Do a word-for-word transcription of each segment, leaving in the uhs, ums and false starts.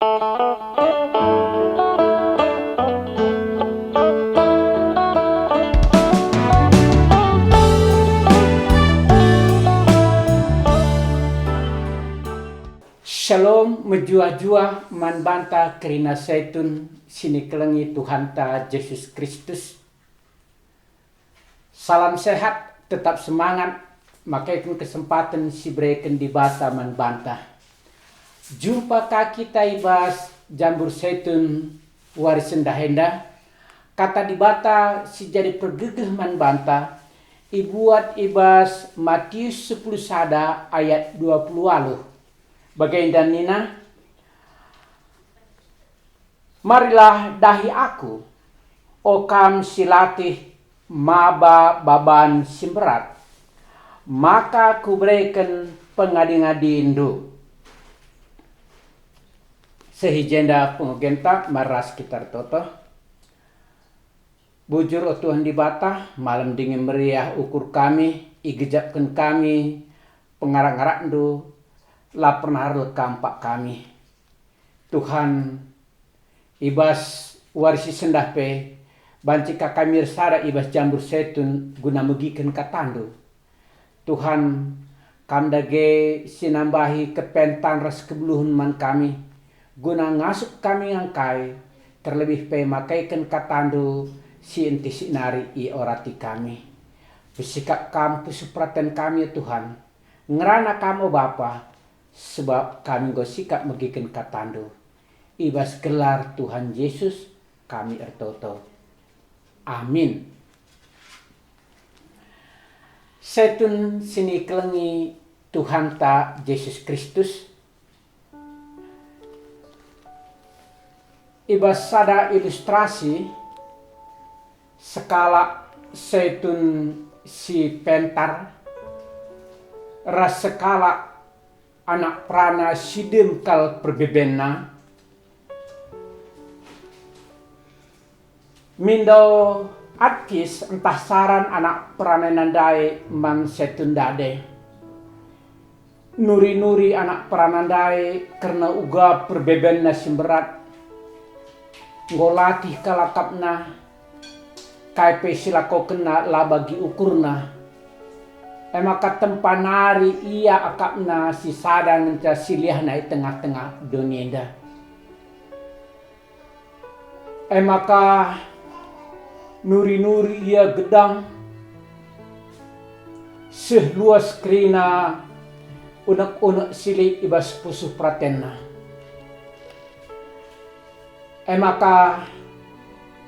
Shalom, mejuah-juah man banta kerina Saitun si nikelengi Tuhanta Jesus Kristus. Salam sehat, tetap semangat, makeken kesempaten si ibereken Dibata man banta. Jumpa ka kita i bas Jambur Saitun wari sendah enda. Kata Dibata si jadi pergegeh man banta ibuat i bas Matius sepuluh sada ayat dua puluh waluh. Bagenda nina, "Marilah dahi Aku, o kam si latih maba baban si mberat, maka Kubereken pengadi-ngadindu." Seh i jenda pengogenta, mari ras kita ertoto. Bujur, o Tuhan Dibata, malem dingin meriah ukur kami, igejapken kami pengarak-ngarakNdu, la pernah erleka empak kami. Tuhan, i bas wari si sendah pe, banci ka kami ersada i bas Jambur Saitun guna megiken kataNdu. Tuhan, Kam dage si nambahi kepentan ras kebeluhen man kami, guna ngasup kami ngangkai, terlebih pe makeken kataNdu si entisik nari iorati kami. Pesikap Kam pusuh peraten kami, ya Tuhan. Ngerana Kam, o Bapa, sebab kami enggo sikap megiken kataNdu. I bas gelar Tuhan Jesus kami ertoto. Amin. Saitun si nikelengi Tuhanta Jesus Kristus. I bas sada ilustrasi, sekalak saitun si pentar ras sekalak anak perana si dem kal perbebenna. Mindo atkis ntah saran anak perana ndai man saitun ndai. Nuri-nuri anak perana ndai kerna uga perbebenna si mberat. Enggo latih kal akapna, kai pe si ilakokenna la bagi ukurna. E maka tempa nari ia akapna si sada ngenca si liahna i tengah-tengah doni enda. E maka nuri-nuri ia gedang, seh luas kerina unek-unek si lit i bas pusuh peratenna. E maka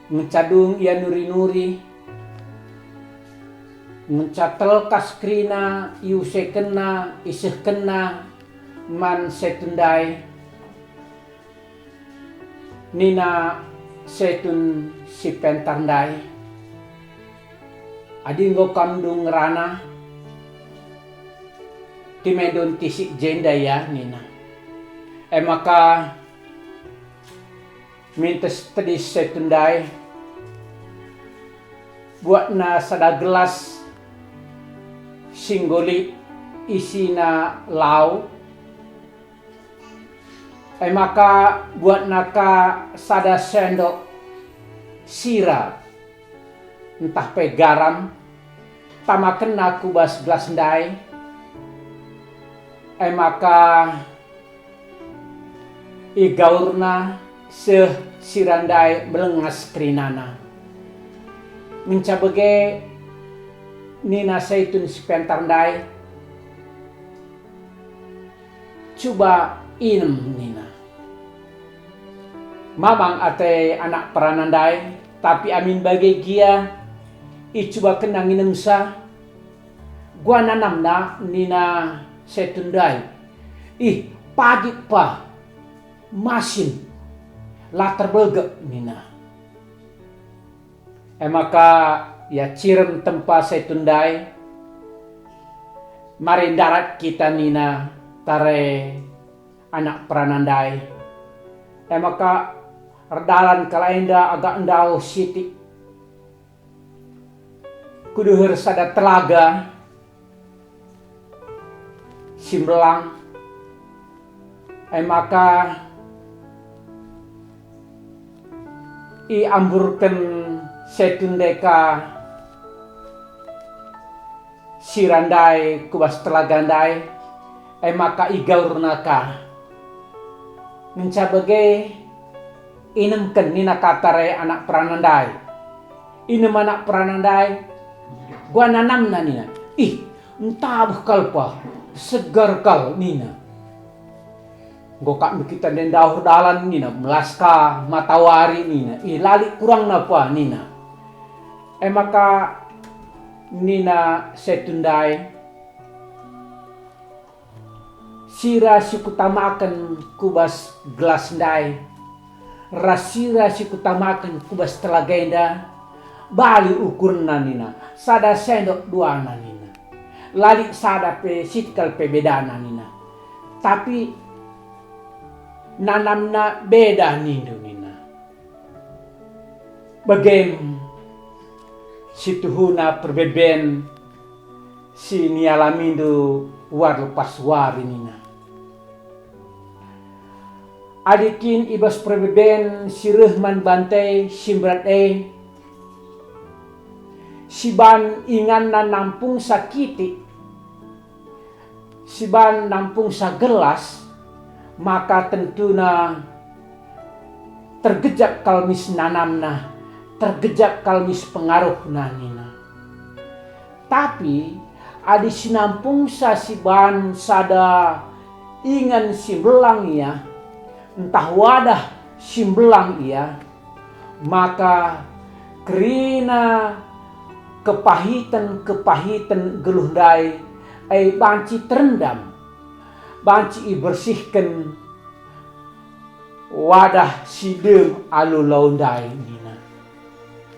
ngenca dung ia nuri-nuri, ngenca telkas kerina iusekenna, isehkenna man saitun ndai. Nina saitun si pentar ndai, "Adi enggo kam dung ngerana, timendo ntisik jenda ya," nina. E maka mintes tedis saitun ndai, buatna sada gelas si enggo lit isina lau, e maka buatna ka sada sendok sira ntah pe garam, tamakenna ku bas gelas ndai, e maka igaurna seh sira ndai melengas kerinana. Ngenca bage nina saitun si pentar ndai, "Cuba inem," nina. Mamang ate anak perana ndai, tapi amin bage gia icubakenna nginemsa. Gua nanamna nina saitun ndai, "Ih, pagit pa, masin, la terbelgek," nina. E maka ia cirem tempa saitun ndai, mari ndarat kita nina tare anak perana ndai. E maka erdalan kalak enda agak ndauh sitik ku deher sada telaga si mbelang. E maka Iamburken Setun ndai ka sira ndai ku bas telaga ndai, e maka igaurna ka. Ngenca bage, inemken nina katar e anak perana ndai. Inem anak perana ndai, gua nanamna nina, "Ih, ntabuh kal pa, segar kal," nina. "Enggo kap kita ndai ndauh dalan," nina, "melas ka matawari," nina. "Ih, la lit kurangna pa," nina. E maka nina Setun ndai, "Sira si kutamaken ku bas gelas ndai, ras sira si kutamaken ku bas telaga enda, bali ukurna," nina, "sada sendok duana," nina. "La lit sada pe sitik kal pe bedana," nina. "Tapi nanamna beda nindu," nina. Bagem situhuna perbeben si nialamindu wari lepas wari nina. Adi kin i bas perbeben si reh man banta si mberat e, si ban inganna nampungsa kitik, si ban nampungsa gelas, maka tentuna tergejap kal mis nanamna, tergejap kal mis pengaruhna nina. Tapi adi si nampungsa si ban sada ingan si mbelang ia, ntah wadah si mbelang ia, maka kerina kepahiten-kepahiten geluh ndai e banci terendam, banci ibersihken wadah si dem alu lau ndai nina.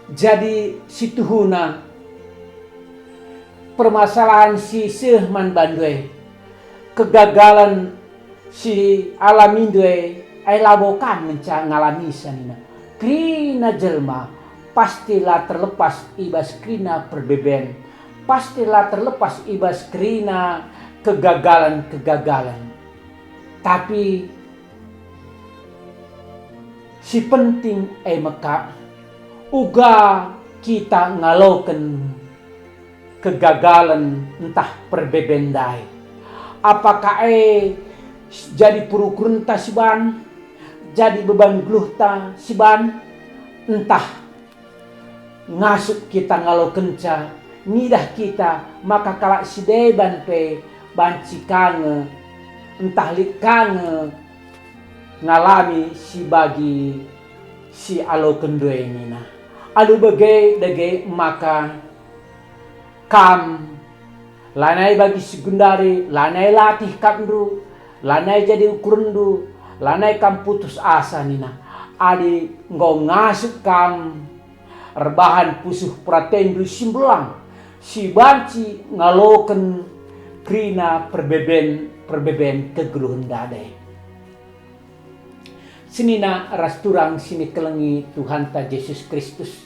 Jadi situhuna permasalahen si seh man bandu e, kegagalan si alamindu e, ai labo kam ngenca ngalamisa nina. Kerina jelma pasti la terlepas i bas kerina perbeben, pasti la terlepas i bas kerina kegagalan-kegagalan. Tapi si penting e mekap, uga kita ngaloken kegagalen ntah perbeben ndai. Apakah e jadi perukurenta si ban, jadi beban geluhta si ban, ntah ngasup kita ngalokenca, ngidah kita maka kalak si deban pe banci ka nge, ntah lit ka nge ngalami si bagi si alokenndu e nina. Alu bage dage maka kam lanai bagi si gundari, lanai latih kapndu, lanai jadi ukurenndu, lanai kam putus asa nina. Adi enggo ngasup kam erbahan pusuh peratenndu si mbelang, si banci ngaloken kerina perbeben-perbeben kegeluhen ndai. Senina ras turang si nikelengi Tuhanta Jesus Kristus.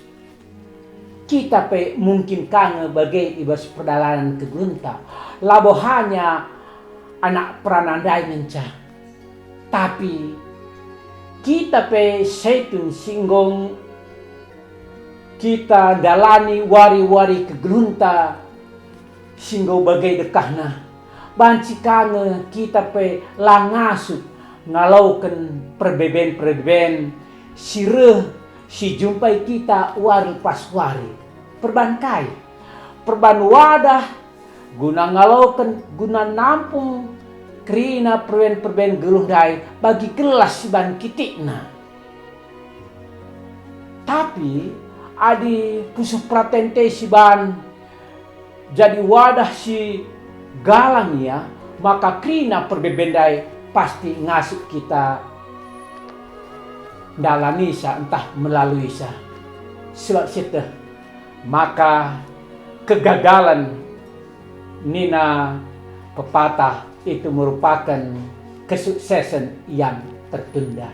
Kita pe mungkin ka nge bage i bas perdalanen kegeluhenta, labo hanya anak perana ndai ngenca, tapi kita pe Setun si enggo kita ndalani wari-wari kegeluhenta si enggo bage dekahna. Banci ka nge kita pe la ngasup ngaloken perbeben-perbeben si reh si jumpai kita wari lepas wari. Perban kai? Perban wadah guna ngaloken, guna nampung kerina perben-perben geluh ndai bagi gelas si ban kitikna. Tapi adi pusuh peratente si ban jadi wadah si galang ia, maka kerina perbeben ndai pasti ngasup kita ndalanisa ntah melaluisa. Sebab sieteh maka kegagalan nina pepatah itu merupakan kesuksesen yang tertunda.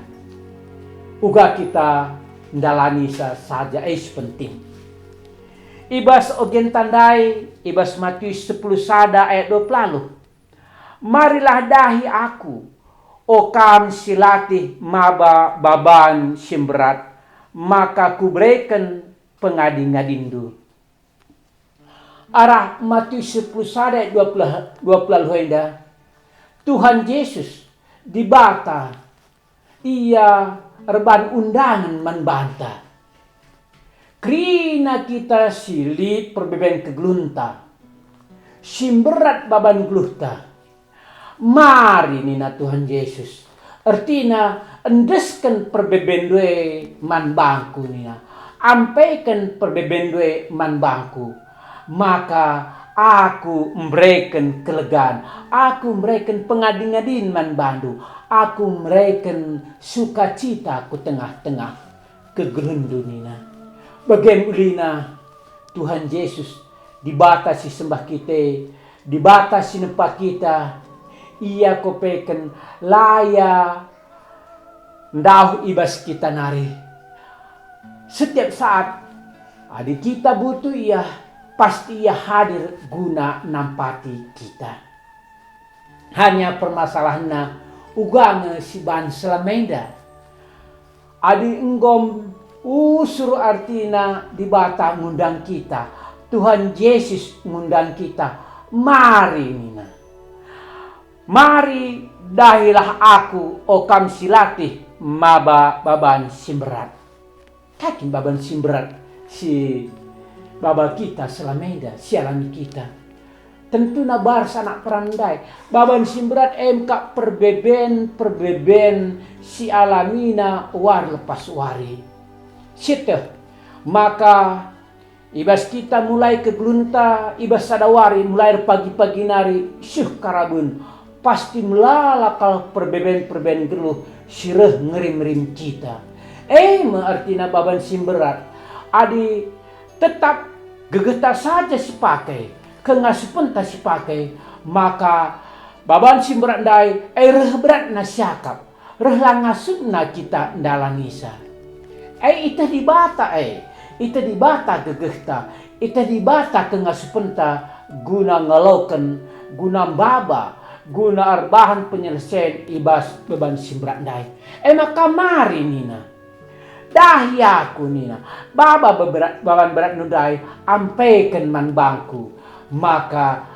Uga kita ndalanisa saja, eh, si penting. I bas ogenta ndai, i bas Matius sepuluh sada ayat dua puluh, "Marilah dahi Aku, o kam si latih maba baban si mberat, maka kubereken pengadi-ngadindu. Arah Matius sepuluh sada ayat dua puluh, dua puluh enda, Tuhan Jesus, Dibata, Ia erbahan undangen man banta. Kerina kita si lit perbeben kegeluhenta, si mberat baban geluhta. Mari nina Tuhan Jesus, ertina endesken perbebendu e man bangku nina, ampeken perbebendu e man bangku, maka aku mbereken kelegan, aku mbereken pengadi-ngadin man bandu, aku mbereken sukacita ku tengah-tengah kegeluhndu nina. Bage me ulina Tuhan Jesus, Dibata si sembah kita, Dibata si nepa kita, Ia kopeken la Ia ndauh i bas kita nari. Setiap saat, adi kita butuh Ia, pasti Ia hadir guna nampati kita. Hanya permasalahenna, uga nge si ban selama enda. Adi enggo usur, artina Dibata ngundang kita, Tuhan Jesus ngundang kita, mari nina. Mari dahilah aku, o kam si latih maba baban si mberat. Kai kin baban si mberat si baba kita selama enda, si alami kita? Tentuna bars anak perang ndai. Baban si mberat e me kap perbeben-perbeben si alamina wari lepas wari. Sieteh maka i bas kita mulai kegeluhenta, i bas sada wari mulai erpagi-pagi nari seh karaben, pasti melala kal perbeben-perbeben geluh si reh ngerim-ngerim kita. E me ertina baban si mberat. Adi tetap gegehta saja si pakai, kengasupenta si pakai, maka baban si mberat ndai e reh beratna siakap, reh la ngasupna kita ndalanisa. E iteh Dibata e, iteh Dibata gegehta, iteh Dibata kengasupenta guna ngaloken, guna mbaba, guna erbahan penyelesen i bas beban si mberat ndai. E maka mari nina, dahi aku nina, baba beberat, baban beratnu ndai ampeken man bangku, maka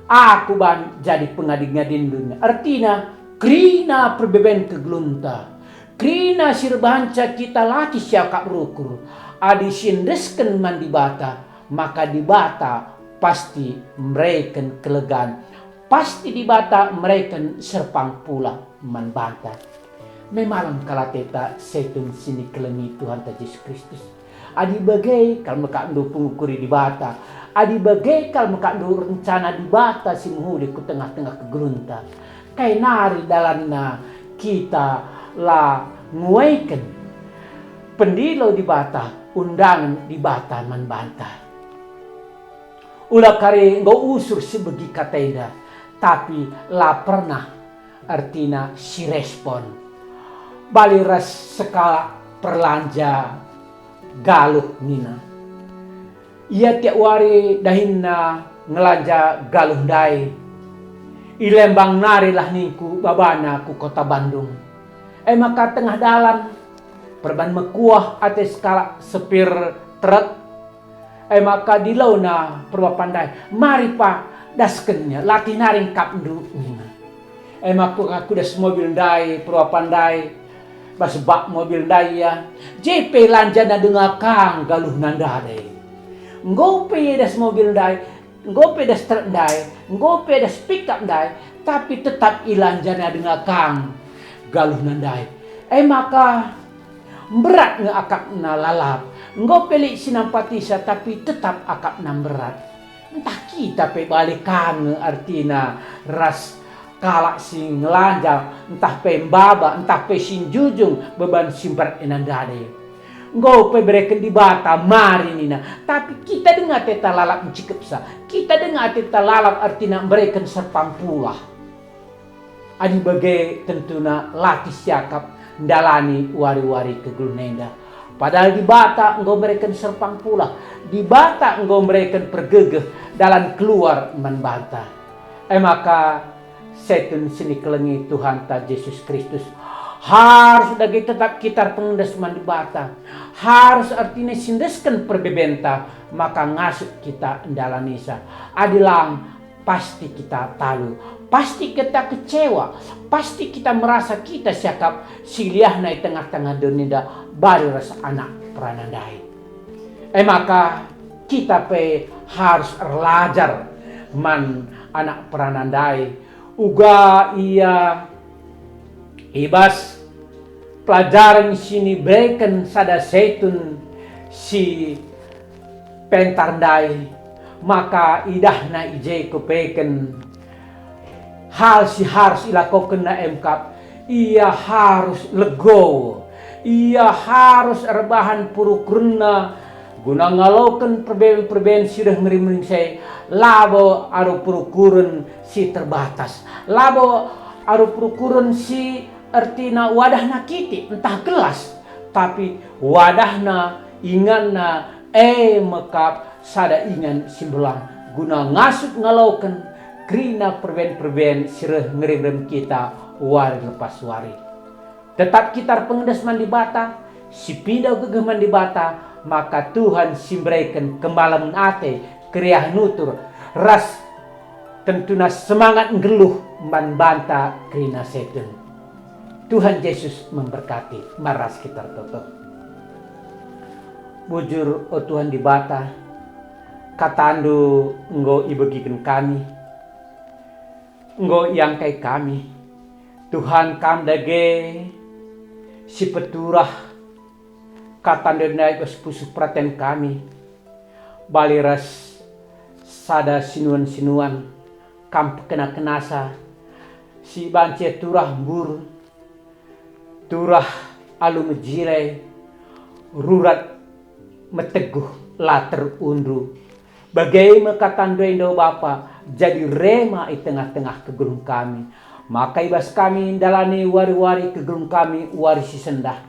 aku ban jadi pengadi-ngadindu, ertina kerina perbeben kegeluhenta, kerina si erbahanca kita latih siakap rukur. Adi siendesken man Dibata, maka Dibata pasti mereken kelegan, pasti Dibata mereken serpang pula man banta. Me malem kal ateta setun si nikelengi Tuhanta Jesus Kristus. Adi bage kal mekakndu pengukuri Dibata, adi bage kal mekakndu rencana Dibata si mehuli ku tengah-tengah kegeluhenta, kai nari dalanna kita la nguaiken pendilo Dibata, undangen Dibata man banta. Ula kari enggo usur si begi kata enda, tapi la pernah ertina si respon. Bali ras sekalak perlanja galuh nina, ia tiap wari dahinna ngelanja galuh ndai. I Lembang nari lah ningku babana ku kota Bandung. E maka tengah dalan, perban mekuah ate sekalak sepir trek. E maka dilona perbaban ndai, "Mari pa, daskennya, latih nari ngkapndu," nina. E maka kudas mobil ndai perbaban ndai, bas bak mobil ndai ia, je pe lanjana denga kang galuhna ndai. Enggo pe ia das mobil ndai, enggo pe das trek ndai, enggo pe das pikap ndai, tapi tetap ilanjana denga kang galuhna ndai. E maka mberat nge akapna lalap. Enggo pe lit si nampatisa, tapi tetap akapna mberat. Ntah kita pe bali ka nge ertina ras kalak si ngelanja, ntah pe mbaba, ntah pe si njujung beban si mberat enda ndai. Enggo pe bereken Dibata mari nina, tapi kita denga ateta lalap ncikepsa. Kita denga ateta lalap ertina mbereken serpang pulah. Adi bage tentuna latih siakap ndalani wari-wari kegeluhen enda. Padahal Dibata enggo mereken serpang pulah, Dibata enggo mereken pergegeh dalan keluar man banta. E maka, setun si nikelengi Tuhanta Jesus Kristus, Harus dage tetap kita erpengendes man Dibata. Harus ertina siendesken perbebenta, maka ngasup kita ndalanisa. Adi lang, pasti kita talu, pasti kita kecewa, pasti kita merasa kita siakap si liahna i tengah-tengah doni enda bali ras anak perana ndai. E maka, kita pe harus erlajar man anak perana ndai, uga ia i bas pelajaren si nibereken sada setun si pentar ndai, maka idahna i je kupeken hal si harus ilakokenna e mekap, ia harus lego, ia harus erbahan perukurenna guna ngaloken perben-perben si reh ngering-ngering e, labo alu perukuren si terbatas, labo alu perukuren si ertina wadahna kitik ntah gelas, tapi wadahna, inganna, e mekap sada ingan si mbelang guna ngasup ngaloken kerina perben-perben si reh ngerem-rem kita wari lepas wari. Tetap kita erpengendes man Dibata, si pindo gegeh man Dibata, maka Tuhan si mbereken kemalemen ate, keriahen utur, ras tentuna semangat nggeluh man banta kerina setun. Tuhan Yesus memberkati. Mari ras kita ertoto. Bujur, o Tuhan Dibata, kataNdu enggo ibegiken kami, enggo iangkai kami. Tuhan, Kam dage si peturah kataNdu ndai bas pusuh peraten kami. Bali ras sada sinuan-sinuan Kam pekena-kenasa, si banci turah mbur, turah alu mejile, rurat meteguh la terundu. Bage me kataNdu enda, o Bapa, jadi rema i tengah-tengah kegeluhen kami. Maka i bas kami ndalani wari-wari kegeluhen kami wari si sendah.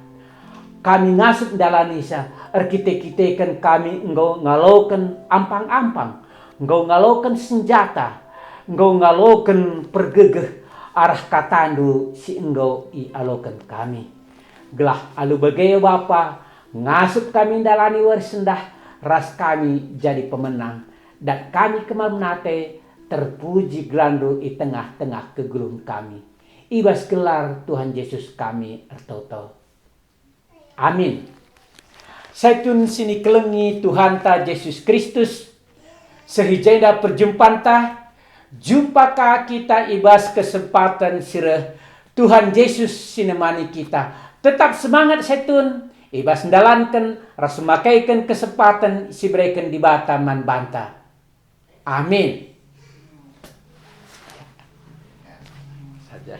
Kami ngasup ndalanisa erkite-kiteken kami enggo ngaloken ampang-ampang, enggo ngaloken senjata, enggo ngaloken pergegeh arah kataNdu si enggo ialoken kami. Gelah alu bage, o Bapa, ngasup kami ndalani wari sendah ras kami jadi pemenang, dat kami kemalemen ate, terpuji gelarNdu i tengah-tengah kegeluhen kami. I bas gelar Tuhan Yesus kami ertoto. Amin. Setun si nikelengi Tuhanta Jesus Kristus, seh i jenda perjumpanta, jumpa ka kita i bas kesempaten si reh. Tuhan Jesus si nemani kita. Tetap semangat setun, i bas ndalanken ras makaiken kesempaten si ibereken Dibata man banta. Amin. Saja.